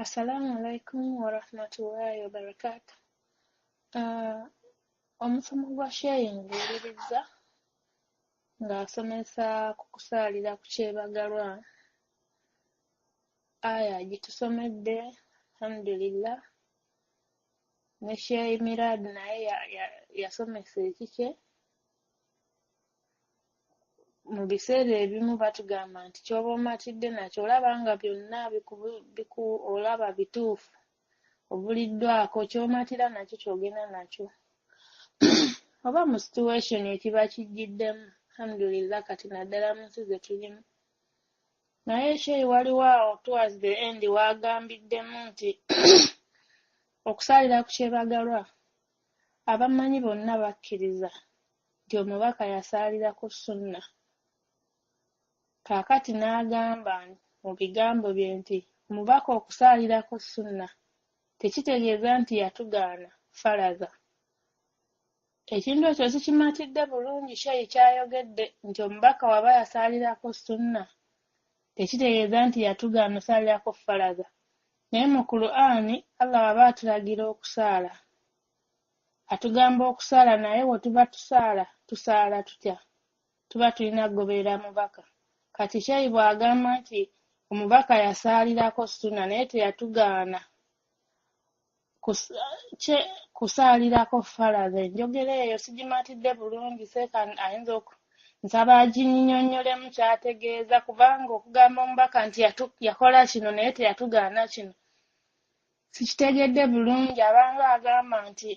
Assalamu alaikum warahmatullahi wabarakatuh. Omusomo gwa Sheikh nguwulirizza ng'asomesa ku kusaalira ku kyebagalwa. Aya agitusomedde, alhamdulillah. Ne Sheikh Mirad naye yasomesa ekikye. Mu biseera ebimu batugamba nti ky'oba omatidde nakyo olaba nga byonna olaba bituufu, obuliddwako, ky'omatira nakyo ky'ogenda nakyo. Oba mu situation ekiba kijjiddemu, alhamdulillah, kati naddala mu nsi ze tulimu. Naye Sheikh, waliwo awo towards the end waagambiddemu nti okusaalira ku kyebagalwa, abamanyi bonna bakkiriza nti omubaka yasaalira ku sunna. Kaakati n'agamba mu bigambo bye nti omubaka okusaalirako sunna tekitegeeza nti yatugaana faraza. Ekintu ekyo sikimatidde bulungi. Sheikh ky'ayogedde nti omubaka waba yasaalirako sunna tekitegeeza nti yatugaana osaalirako faraza. Naye mu Qur'ani Allah waba atulagira okusaala, atugamba okusaala, naye we tuba tusaala, tusaala tutya? Tuba tulina kugoberera mubaka. Kati Sheikh bw'agamba nti omubaka yasaalirako sunna naye teyatugaana kusaalirako faraza, enjogera eyo sigimatidde bulungi. Seeka ayinza nsaba aginnyonnyolemu ky'ategeeza, kubanga okugamba omubaka nti yakola kino naye teyatugaana kino, sikitegedde bulungi. Abanga agamba nti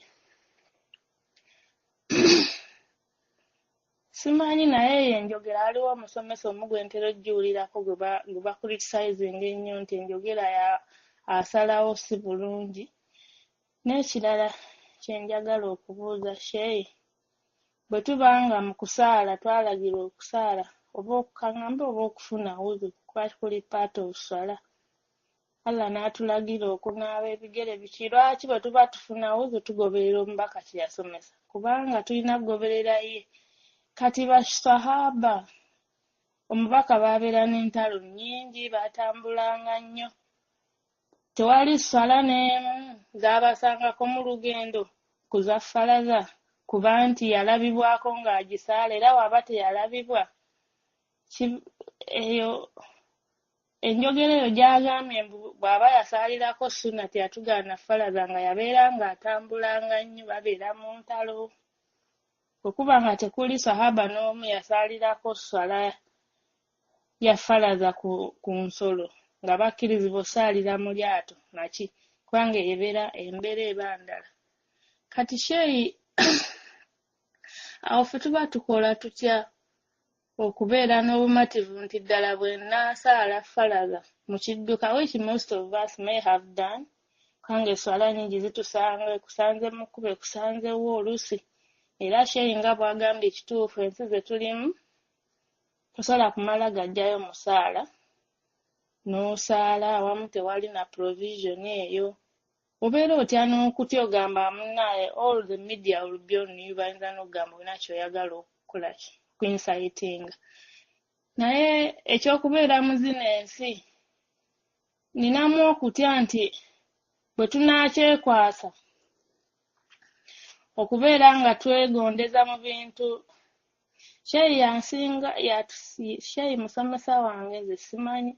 simanyi, naye eyo enjogera waliwo omusomesa omu gwe ntera ojjuulirako gwe bacriticinga ennyo nti enjogera ya asalawo si bulungi. N'ekirala kye njagala okubuuza Sheikh, bwe tuba nga mu kusaala twalagirwa okusaala oba okukaŋŋamba oba okufuna wuzu, kuba kuli part of swala, Allah n'atulagira okunaaba ebigere biki, lwaki bwe tuba tufuna wuzu tugoberera omubaka kye yasomesa? Kubanga tulina kugoberera ye. Kati basahaba omubaka baabeera n'entalo nnyingi, baatambulanga nnyo, tewali swala n'emu z'abasangako mu lugendo ku za faraza kuba nti yalabibwako ng'agisaala. Era waba teyalabibwa, eyo enjogera eyo gy'agambye mbu bw'aba yasaalirako sunna teyatugaana faraza, nga yabeera ng'atambulanga nnyo, babeera mu ntalo, bwe kuba nga tekuli sahaba n'omu yasaalirako swala ya faraza ku nsolo, nga bakkirizibwa osaalira mu lyato naki, kubanga ebeera embeera eba ndala. Kati Sheikh, awo ffe tuba tukola tutya okubeera n'obumativu nti ddala bwe nnaasaala faraza mu kidduka, which most of us may have done, kubanga esswala nnyingi zitusanga, ekusanze mu kkubo, ekusanzewo oluusi. Era Sheikh nga bw'agambye ekituufu, ensi ze tulimu tosobola kumala gajjayo musaala n'osaala, awamu tewali na provision eyo. Obeera otya n'okutya, ogamba munnaaye all the media will be on you, bayinza n'okugamba olina ky'oyagala okukola ki, okuincitinga. Naye ekyokubeera mu zino ensi, ninamu okutya nti bwe tunaakyekwasa okubeera nga twegondeza mu bintu. Sheikh yansinga, Sheikh musomesa wange, nze simanyi,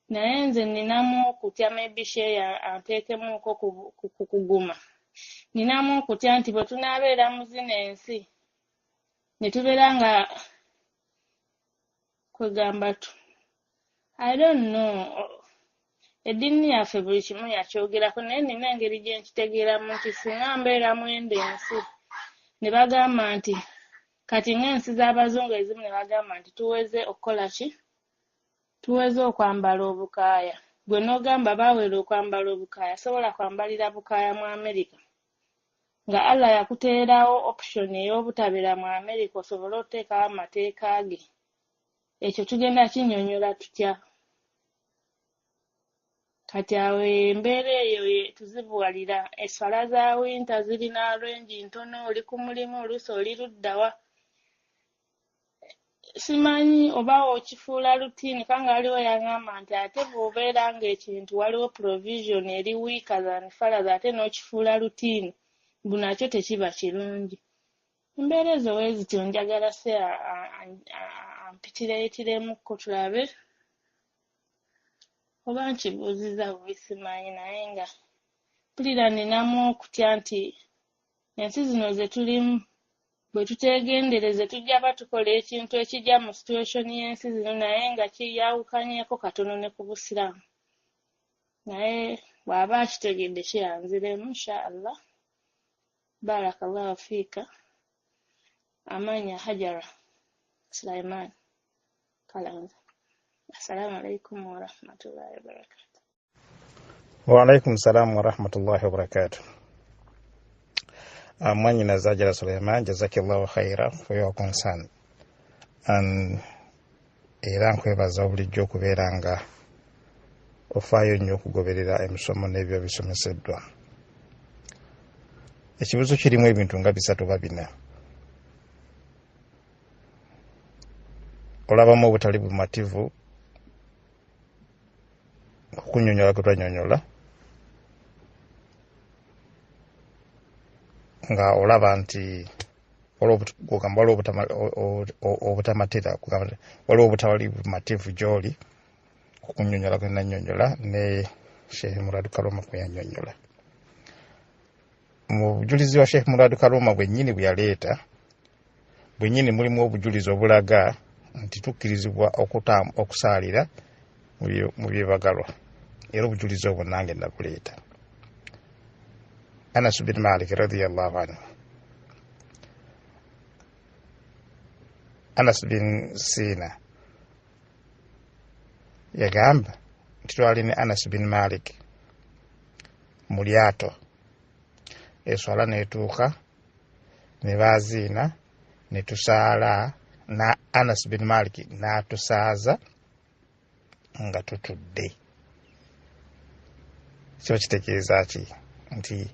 naye nze ninamu okutya, maybe Sheikh anteekemuko ku kuguma. Ninamu okutya nti bwe tunaabeera mu zino ensi ne tubeera nga kwegamba I don't know, eddiini yaffe buli kimu yakyogerako, naye nina engeri gye nkitegeeramu nti singa mbeera mu eno ensi ne bagamba nti kati ng'ensi z'abazungu ezimu ne bagamba nti tuweze okukola ki, tuweze okwambala obukaaya, gwe n'ogamba baawera okwambala obukaaya, sobola kwambalira bukaaya mu America, nga Allah yakuteerawo option ey'obutabeera mu America osobole oteekawo amateeka ge, ekyo tugenda kinnyonnyola tutya? Kati awo embeera eyo tuzibuwalira. Esswala za winter zirina range ntono, oli ku mulimu, oluusi oli luddawa. Simanyi oba okifuula routine, kubanga waliwo yangamba nti ate bw'obeera ng'ekintu waliwo provision eri weaker than faradhi ate n'okifuula routine, mbu nakyo tekiba kirungi. Embeera ezo bwe zityo njagala se ampitireyitiremukko tulabe oba nkibuuzizza bubi, simanyi, naye nga mpulira ninamu okutya nti ensi zino ze tulimu bwe tuteegendereze tujja ba tukola ekintu ekijja mu situation y'ensi zino naye nga kiyawukanyeko katono ne ku Busiraamu. Naye bw'aba akitegedde kiyanziremu insha Allah. Barakallahu fiika. Amanya Hajara Sulaiman Kalanza. Assalamu alaikum warahmatullahi wabarakatuh. Wa alaikum salam wa rahmatullahi wa barakatuh. Mwanyina Hajara Suleiman, jazakillahu khaira for your concern. And era nkwebaza bulijjo okubeera nga ofaayo nnyo okugoberera emisomo n'ebyo bisomeseddwa. Ekibuuzo kirimu ebintu nga bisatu oba bina. Olabamu obutali bumativu okunyonyola kwe twanyonyola, nga olaba nti waliwo obutamatira, waliwo obutali bumativu gy'oli okunyonyola kwe nanyonyola ne Sheikh Murad Kaluma kwe yanyonyola. Mu bujulizi wa Sheikh Murad Kaluma bwennyini bwe yaleeta, bwennyini mulimu obujulizi obulaga nti tukkirizibwa okusaalira mu byebagalwa, era obujulizi obwo nange nabuleeta. Anas bin Malik radiyallahu anhu, Anas bin Sina yagamba nti twali ne Anas bin Malik mu lyato, eswala netuuka ne baaziina ne tusaala, na Anas bin Malik n'atusaaza nga tutudde. Kiba kitegeeza ki? Nti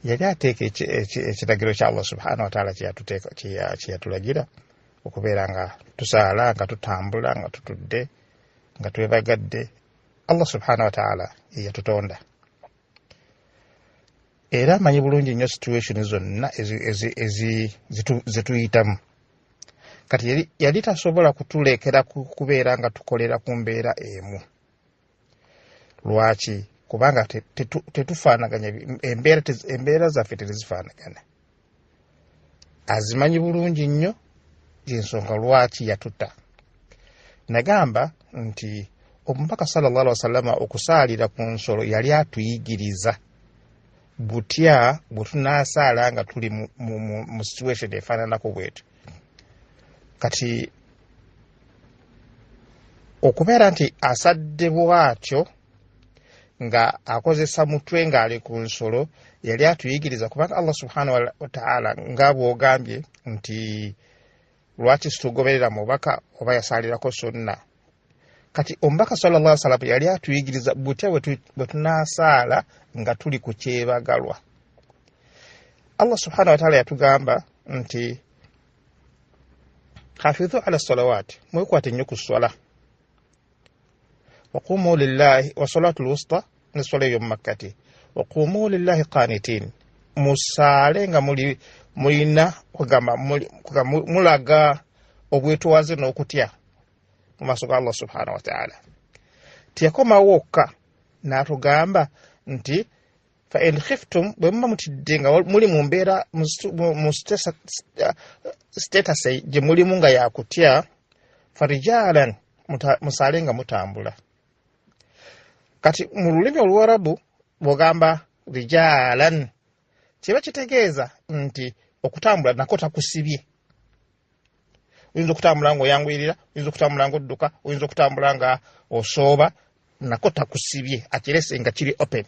yali ateeka ekiragiro kya Allah subhanahu wa ta'ala kyeyatulagira okubeera nga tusaala, nga tutambula, nga tutudde, nga twebagadde. Allah subhanahu wa ta'ala yeyatutonda era amanyi bulungi nnyo situation zonna zetuyitamu. Kati yali tasobola kutulekera kubeera nga tukolera ku mbeera emu. Lwaki? Kubanga tetufaanaganya, embeera zaffe tezifaanagana. Azimanyi bulungi nnyo ensonga lwaki yatuta. Nagamba nti omubaka sallallahu alaihi wasallam okusaalira ku nsolo yali atuyigiriza butya bwe tunaasaala nga tuli mu situation efaananako bwetyo. Kati okubeera nti asadde bw'atyo nga akozesa mutwe ng'ali ku nsolo yali atuyigiriza, kubanga Allah subhanahu wa ta'ala nga bw'ogambye nti lwaki situgoberera mubaka oba yasaalirako sunna. Kati omubaka sallallahu alaihi wasallam yali atuyigiriza butya bwe tunaasaala nga tuli ku kyebagalwa. Allah subhanahu wa ta'ala yatugamba nti hafidhu ala salawat, mwekwate nnyo ku swala, waqumu lillahi wa salatul wusta, ne swala eyo mumakkati, waqumu lillahi qanitin, musaale nga mulina kugamba mulaga obwetwaze n'okutya mu maaso ga Allah subhanahu wa ta'ala. Teyakomawo wokka n'atugamba nti fa in khiftum, bwe muba mutidde nga muli mu mbeera mu status gye mulimu nga yakutya, farijalan, musaale nga mutambula. Kati mu lulimi Oluwarabu bw'ogamba rijalan kiba kitegeeza nti okutambula nako takusibye. Oyinza okutambula ng'oyanguyirira, oyinza okutambula ng'odduka, oyinza okutambula nga osooba, nako takusibye, akirese nga kiri open.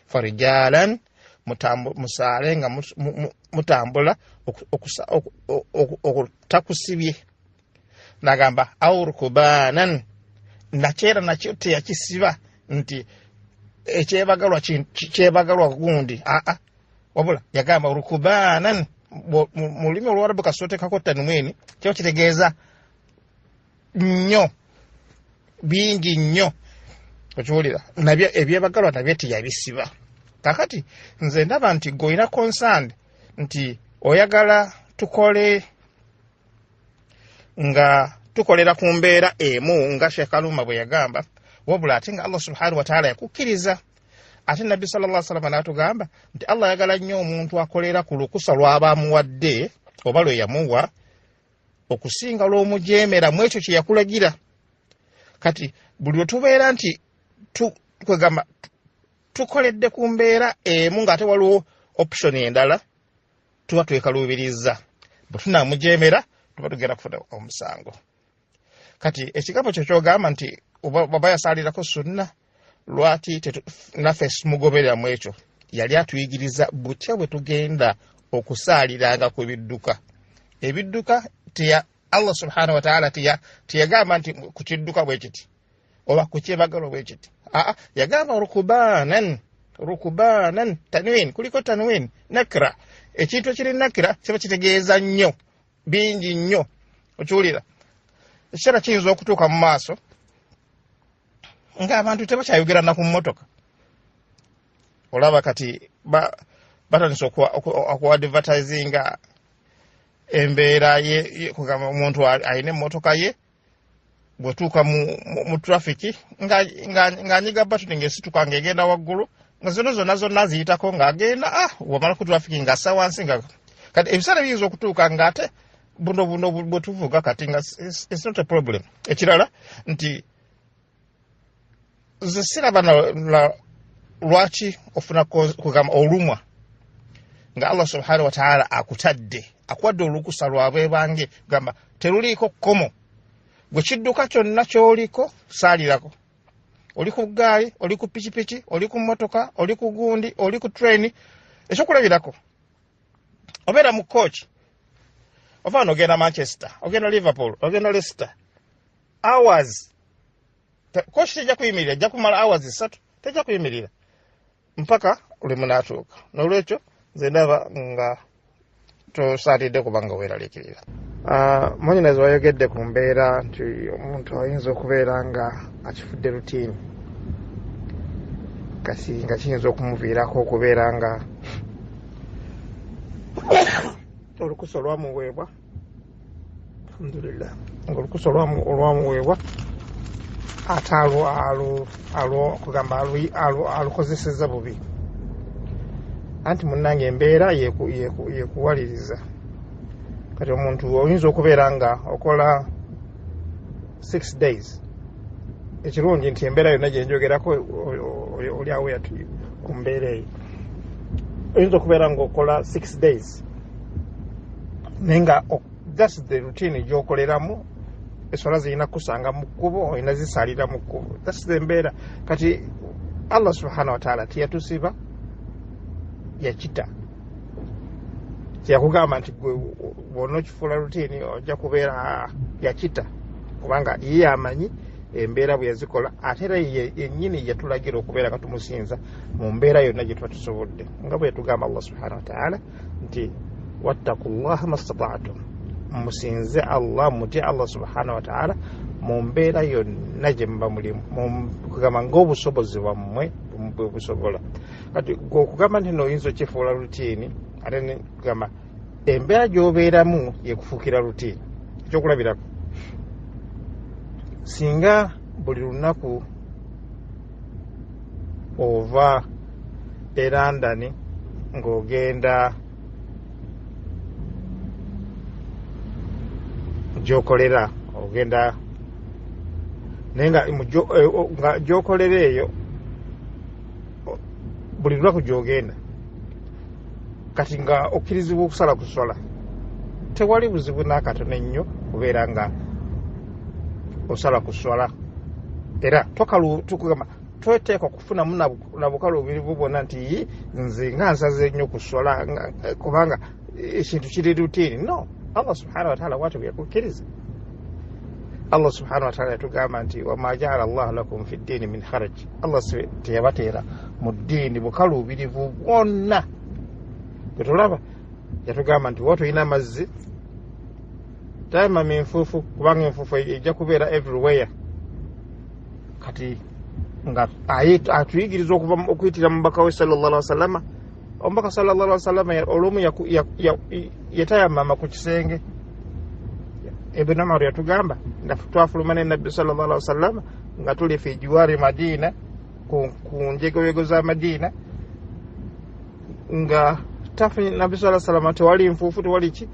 Farijalan, musaale nga mutambula takusibye. Nagamba aurukubanan, nakyera nakyo teyakisiba nti ekyebagalwa kyebagalwa gundi, aa, wabula yagamba rukubanan. Mu lulimi Oluwarabu kasootekako tanwini kiba kitegeeza nnyo, bingi nnyo, okiwulira? Nabyo ebyebagalwa nabyo teyabisiba. Kakati nze ndaba nti gwe olina concern nti oyagala tukole nga tukolera ku mbeera emu nga Sheikh Kaluma bwe yagamba, wabula ate nga Allah subhanahu wataala yakukkiriza. Ate Nabbi sallallahu alaihi wasallam n'atugamba nti Allah ayagala nnyo omuntu akolera ku lukusa lw'aba amuwadde oba lwe yamuwa okusinga lw'omujeemera mu ekyo kye yakulagira. Kati buli lwe tubeera nti kwegamba tukoledde ku mbeera emu ng'ate waliwo option endala, tuba twekaluubiriza. Bwe tunaamujeemera tuba tugenda kufuna omusango. Kati ekigambo kyo kyogamba nti oba yasaalirako sunna, lwaki naffe simugoberera mu ekyo? Yali atuyigiriza butya bwe tugenda okusaaliranga ku bidduka. Ebidduka Allah subhanahu wataala teyagamba nti ku kidduka bwe kiti oba ku kyebagalo bwe kiti. Aa, yagamba rukubanan, rukubanan, tanwin, kuliko tanwin nakira. Ekintu ekiri nakira kiba kitegeeza nnyo, bingi nnyo, okiwulira? Ekiseera kiyinza okutuuka mu maaso ng'abantu tebakyayogera na ku mmotoka. Olaba kati batandise okuadvertisinga embeera ye, kugamba omuntu alina emmotoka ye, bwetuuka mu traffic ng'anyiga batuni ng'esituka ng'egenda waggulu, nga zonna zonna zonna ziyitako ng'agenda, wamala ku traffic ng'assa wansi. Nga kati ebiseera biyinza okutuuka ng'ate buno buno bwe tuvuga kati nga it's not a problem. Ekirala nti nze siraba lwaki ofuna kugamba olumwa nga Allah subhanahu wataala akutadde, akuwadde olukusa lwabwebange, gamba teruliiko kkomo. Gwe kidduka kyonna ky'oliko saalirako, oli ku ggaali, oli ku pikipiki, oli ku mmotoka, oli ku gundi, oli ku train. Ekyokulabirako, obeera mu coach, ova wano ogenda Manchester, ogenda Liverpool, ogenda Leicester, hours, coach tejja kuyimirira, ejja kumala hours 3, tejja kuyimirira mpaka lwe munaatuuka. N'olwekyo nze ndaba nga tosaanidde kubanga weeraliikirira. Mwanyinazi wayogedde ku mbeera nti omuntu ayinza okubeera nga akifudde routine, kati nga kiyinza okumuviirako okubeera nga olukusa olwamuweebwa, alhamdulillah, nga olukusa olwamuweebwa ate kugamba alukozesezza bubi. Anti munnange embeera yekuwaliriza. Kati omuntu oyinza okubeera nga okola 6 days, ekirungi nti embeera yonna gye njogerako oli awo ku mbeera eyo, oyinza okubeera ng'okola 6 days naye nga that's the routine gy'okoleramu. Eswala zirina kusanga mu kkubo, olina zisaalira mu kkubo, that's the mbeera. Kati Allah subhanahu wataala teyatusiba, yakita, teyakugamba nti gwe bw'ona okifuula routine ojja kubeera, yakita kubanga ye amanyi embeera bwe yazikola, ate era ye yennyini yatulagira okubeera nga tumusinza mu mbeera yonna gye tuba tusobodde, nga bwe yatugamba Allah subhanahu wataala nti wattaqullaha mastata'tum, musinze Allah, mutye Allah subhanahu wataala mu mbeera yonna gye muba mulimu, kugamba ng'obusobozi bwammwe bwe busobola. Kati gwe okugamba nti noyinza okifuula routine, ate kugamba embeera gy'obeeramu yekufuukira routine. Ekyokulabirako, singa buli lunaku ova e London ng'ogenda gy'okolera, ogenda naye nga gy'okolera eyo buli lunaku gy'ogenda, kati nga okkirizibwa okusala ku swala, tewali buzibu n'akatono ennyo kubeera nga osala ku swala. Era tukugamba tweteeka okufunamu na bukaluubirivu bwonna nti nze nga nsaze nnyo ku swala kubanga ekintu kiri routine. No, Allah subhanahu wataala bwatyo bwe yakukkiriza. Allah subhanahu wataala yatugamba nti wama jaala Allahu lakum fi ddiini min haraj, Allah teyabateera mu ddiini bukaluubirivu bwonna. Bwe tulaba yatugamba nti woba tolina mazzi Tayamama enfuufu, kubanga enfuufu ejja kubeera everywhere. Kati nga atuyigiriza okuyitira mu mubaka we sallallahu alaihi wasallama. Omubaka sallallahu alaihi wasallama olumu yatayamama ku kisenge. Ibn Umar yatugamba nga twafuluma ne Nabbi sallallahu alaihi wasallama nga tuli fi jiwari Madina, ku njegowego za Madina, nga tafunye Nabbi sallallahu alaihi wasallama, tewali nfuufu, tewali ki,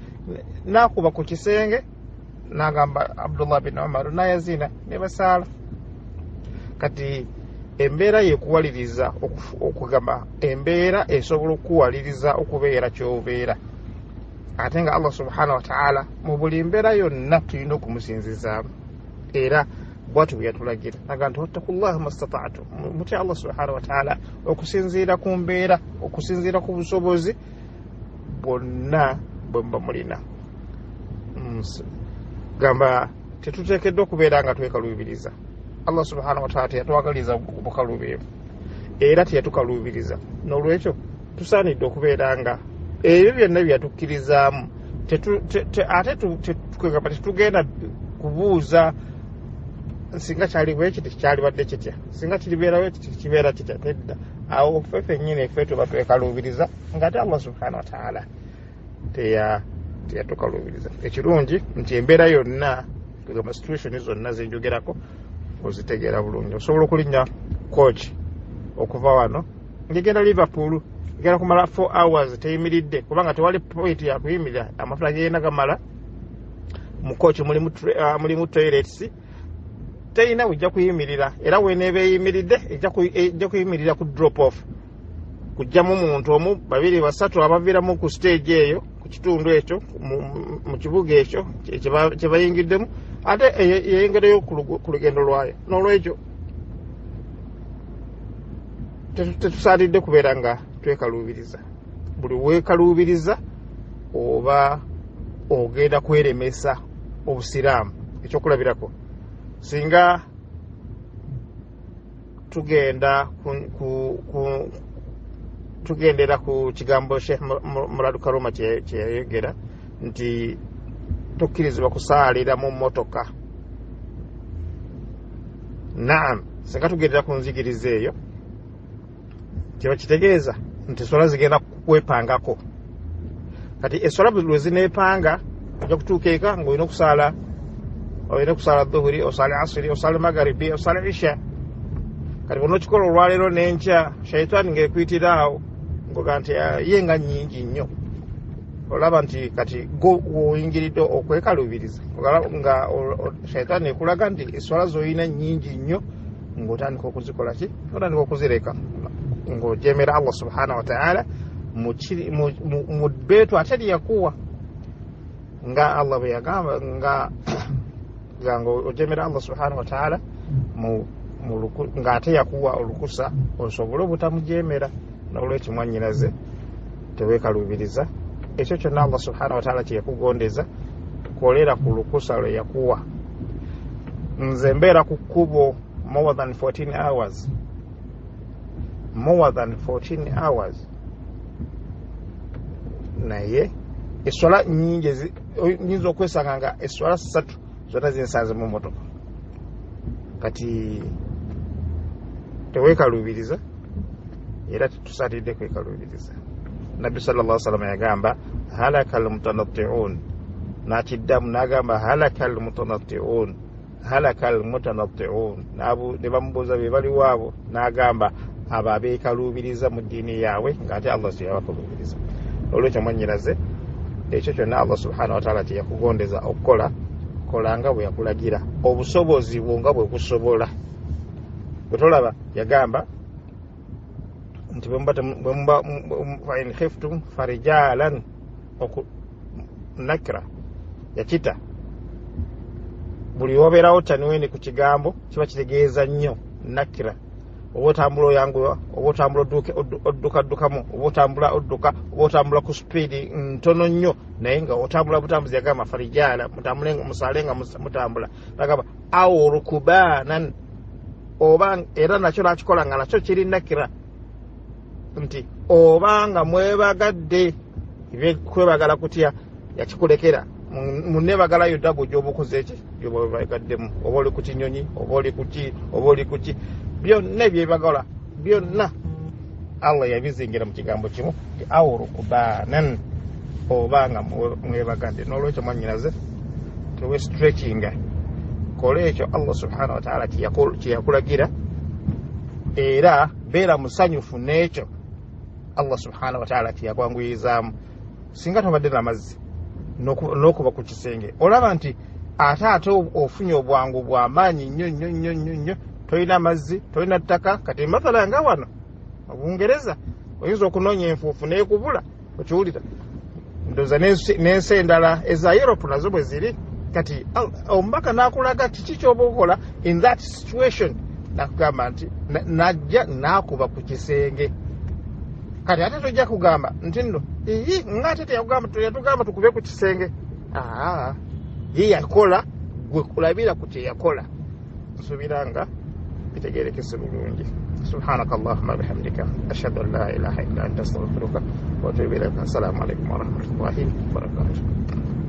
nakuba ku kisenge nagamba Abdullah bin Umar nayazina ne basaala. Kati embeera yekuwaliriza okugamba, embeera esobola okuwaliriza okubeera ky'obeera, ate nga Allah subhanahu wa ta'ala mu buli mbeera yonna tulina okumusinzizaamu, era bwatyo bwe yatulagira naga nti wattaqullaha mastata'tum, mutye Allah subhanahu wa ta'ala okusinziira ku mbeera, okusinziira ku busobozi bwonna bwe muba mulina. Gamba tetuteekeddwa okubeera nga twekaluubiriza. Allah subhanahu wa ta'ala teyatwagaliza bukaluubirivu, era teyatukaluubiriza. N'olwekyo tusaanidde okubeera nga ebyo byonna bye yatukkirizaamu ate tetugenda kubuuza singa kyali bwe kiti kyalibadde kitya, singa kiribeerawo ekiti kibeera kitya. Tedda awo ffe ffennyini ffe tuba twekaluubiriza, ng'ate Allah subhanahu wa ta'ala teyatukaluubiriza. Ekirungi nti embeera yonna, kugamba situation zonna zenjogerako ozitegeera bulungi. Osobola okulinnya coach okuva wano ngegenda Liverpool, egenda kumala 4 hours teyimiridde, kubanga tewali point ya kuyimirira, amafuta genda gamala. Mu coach mulimu toilets, teyina wejja kuyimirira, era weneeba eyimiridde ejja kuyimirira ku drop off, kujjamu muntu omu, babiri, basatu abaviiramu ku stage eyo, ku kitundu ekyo, mu kibuga ekyo kye bayingiddemu, ate yeyongereyo ku lugendo lwayo. N'olwekyo tetusaanidde kubeera nga twekaluubiriza. Buli weekaluubiriza oba ogenda kweremesa obusiraamu. Ekyokulabirako, singa tugenda tugendera ku kigambo Sheikh Murad Karuma kye yayogera nti tokkirizibwa kusaalira mu mmotoka. Naam, singa tugendera ku nzigiriza eyo, kiba kitegeeza nti eswala zigenda kwepangako. Kati eswala lwe zineepanga, ojja kutuuka eka ng'olina okusaala, olina okusaala dhuhuri, osaale asiri, osaale magaribi, osaale isha. Kati bw'onookikola olwaleero n'enkya, shaitaani ng'ekuyitira awo ng'oga nti ye nga nnyingi nnyo. Olaba nti kati go woyingiridde okwekaluubiriza, nga shaitaani ekulaga nti eswala z'olina nnyingi nnyo, ng'otandika okuzikola ki, otandika okuzireka, ng'ojemera Allah subhanahu wa ta'ala mu bbeetu ate lye yakuwa, nga Allah bwe yagamba nga ojemera Allah subhanahu wa ta'ala ng'ate yakuwa olukusa osobole obutamujemera. N'olwekyo mwannyinaze, teweekaluubiriza. Ekyo kyonna Allah subhanahu wa ta'ala kye yakugondeza, kolera ku lukusa lwe yakuwa. Nze mbeera ku kkubo more than 14 hours, more than 14 hours, naye eswala nyingi nyinza okwesanga nga eswala 3 zonna zinsanze mu motoka. Kati teweekaluubiriza, era tetusaanidde kwekaluubiriza. Nabbi sallallahu alaihi wasallam yagamba halaka almutanatti'un, n'akiddamu n'agamba halaka almutanatti'un, halaka almutanatti'un. Ne bamubuuza be baliwo abo, n'agamba abo abeekaluubiriza mu ddiini yaabwe ng'ate Allah teyabakaluubiriza. Olwekyo mwannyinaze, ekyo kyonna Allah subhanahu wa ta'ala kye yakugondeza okukola, kola nga bwe yakulagira, obusobozi bwo nga bwe kusobola. Bwe tolaba yagamba nti bwe muba fa in khiftum farijalan, nakira yakita. Buli wabeerawo tanwini ku kigambo kiba kitegeeza nnyo nakira. Oba otambula oyanguwa, oba otambula oddukaddukamu, oba otambula odduka, oba otambula ku sipiidi ntono nnyo, naye nga otambula butambuzi. Yagamba farijala, mutambule, musaale nga mutambula. Nagamba awo rukubanan, oba era nakyo nakikola nga nakyo kiri nakira, nti oba nga mwebagadde. Kwebagala kutya? Yakikulekera. Mu neebagala yonna gwe gy'oba okoze eki, gy'oba weebagaddemu, oba oli ku kinyonyi, oba oli ku ki, oba oli ku ki, byonna ebyebagala byonna Allah yabizingira mu kigambo kimu nti aw rukbanan, oba nga mwebagadde. N'olwekyo mwannyinaze, tewe stretchinga, kola ekyo Allah subhanahu wataala kyeyakulagira, era beera musanyufu n'ekyo Allah subhanahu wataala kyeyakwanguyizaamu. Singa tobadde n'amazzi n'okuba ku kisenge, olaba nti ate ofunye obwangu bw'amaanyi nnyo nnyo nnyo nnyo nnyo. Tolina mazzi, tolina ttaka. Kati mathala nga wano Obungereza oyinza okunoonya enfuufu n'ekubula, okiwulira? Ndowooza n'ensi endala eza Europe nazo bwe ziri. Kati omubaka n'akulaga kiki ky'oba okola in that situation, nakugamba nti najja n'akuba ku kisenge. Kati ate tojja kugamba nti nno iyi ng'ate teyatugamba tukube ku kisenge. Aa, ye yakola, gwe kulabira ku kye yakola. Nsuubira nga bitegerekese bulungi. Subhanaka allahuma bihamdika, ashhadu an la ilaha illa anta, astaghfiruka wa atubu ilaika. Assalamu alaikum warahmatullahi wabarakatuh.